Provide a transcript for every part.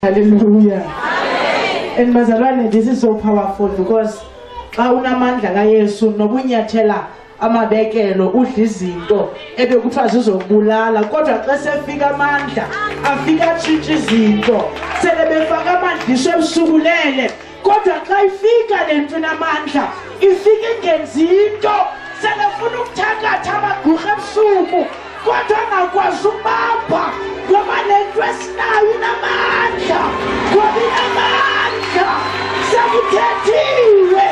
Hallelujah. And bazalwane, this is so powerful because xa unamandla kaYesu nobunyathela amabekelo, udla izinto ebekuthiwa zizokubulala, kodwa xa sefika amandla afika atshintsha izinto. Sele befaka amadliso ebusuku lele, kodwa xa ifika le nto inamandla ifika ingenzi into. Selefuna ukuthakatha amagqurha ebusuku, kodwa angakwazi ukubamba ngoba le nto esinayo inamandla, ngoba inamandla. Sekuthethiwe,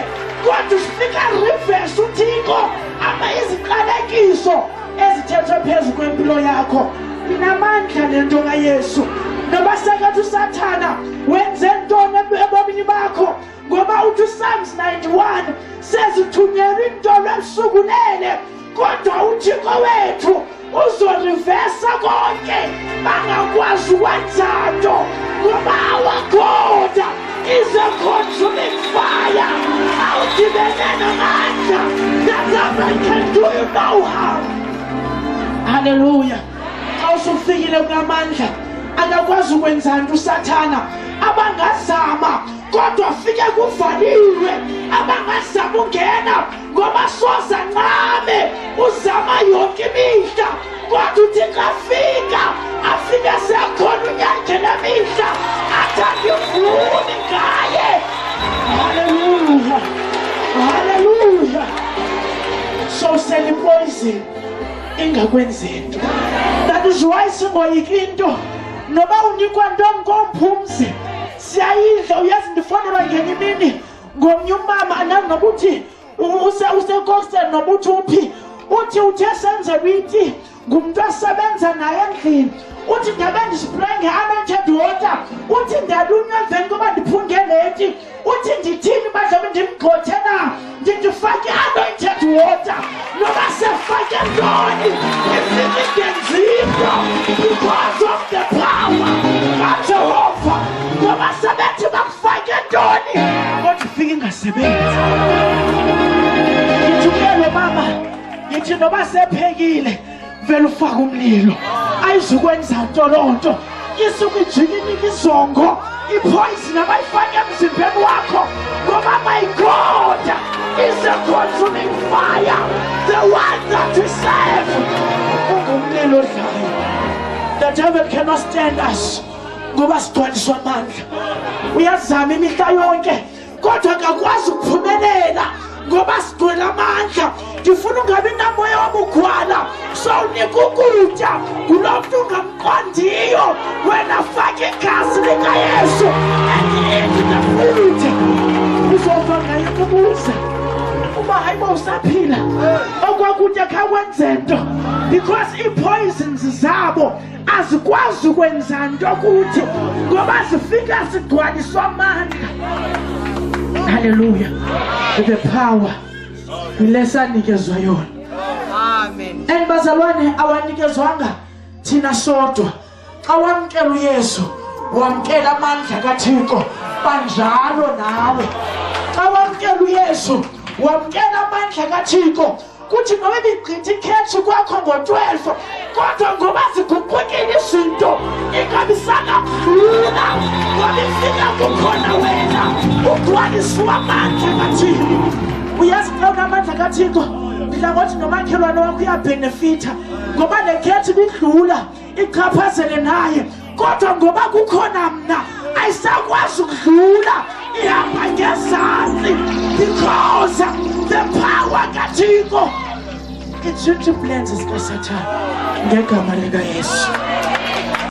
kodwa usifika reverse uThixo ama iziqalekiso ezithethwe phezu kwempilo yakho. Inamandla le nto kaYesu. Noba sekathi uSathana wenze ntoni ebomini bakho, ngoba uthi uPsalms 91 sezithunyelwe intolo ebusuku lele, kodwa uThixo wethu uzorivesa konke, bangakwazi ukwenza nto, ngoba our God is a consuming fire. Awudibene namandla, the devil can do you no harm. Haleluya. Xa usufikile kulamandla, akakwazi ukwenza nto uSathana. Abangazama, kodwa fike kuvaliwe. Abangazama ungena, ngoba soza ncame uzama yonke imihla, kodwa uthi xa fika afike sekhona unyanje lemihla, athi andivumi ngaye. Haleluya, haleluya. So sela ipoison ingakwenzi nto. That is why singoyiki into. Noba unikwa ntoni komphumzi, siyayidla. Uyazi, ndifonelwa ngenye imini ngomnye umama, andazi noba uthi useKokstad noba uthi uphi. Uthi uthe senzelwa iti ngumntu asebenza naye endlini. Uthi ndabe ndispraye nge-anointed water. Uthi ndalunywa emveni koba ndiphunge leti. Uthi ndithini badlobe, ndimgxothe na? Ndithi fake i-anointed water, noba sefake ntoni ifike ingenzi into because of the power kaJehova. Ngoba sebethi bakufake ntoni, kodwa ifike ingasebenzi. Ngithi kuye lo mama, ngithi noba sephekile, vele ufake umlilo, ayizukwenza nto loo nto. Isuke ijike inika izongo ipoison abayifake emzimbeni wakho, ngoba my God is a consuming fire. The one that we serve ungumlilo odlayo. The devil cannot stand us ngoba sigcwaliswa amandla. Uyazama imihla yonke, kodwa akakwazi ukuphumelela ngoba sigcwele amandla. Ndifuna ungabi namoya wobugwala. So unika ukutya ngulo mntu ungamqondiyo, wena faka igazi likaYesu and eat the food. Uzova ngaye kubuza uba hayibo, usaphila? Okwakutya khakwenze nto, because ii-poisons zabo azikwazi ukwenza nto kuthi ngoba zifika sigcwaliswa amandla. Haleluya. The power yile sanikezwa yona. Amen. And bazalwane, awanikezwanga thina sodwa. Xa wamkela uYesu, wamkela amandla kaThixo, banjalo nawe. Xa wamkela uYesu, wamkela amandla kaThixo. Kuthi noba ibigqitha ikhetshi kwakho ngo-12, kodwa ngoba ziguqukile izinto, ingabi sanakudlula ngoba ifika kukhona wena ugcwaliswa amandla kaThixo. Uyazi, xa unamandla kaThixo, ndidla ngothi nomakhelwane wakho uyabhenefitha, ngoba le khetshi ibidlula ichaphazele naye, kodwa ngoba kukhona mna ayisakwazi ukudlula, ihamba ngezantsi because the power kaThixo itshintsha iplans zikaSathane ngegama likaYesu.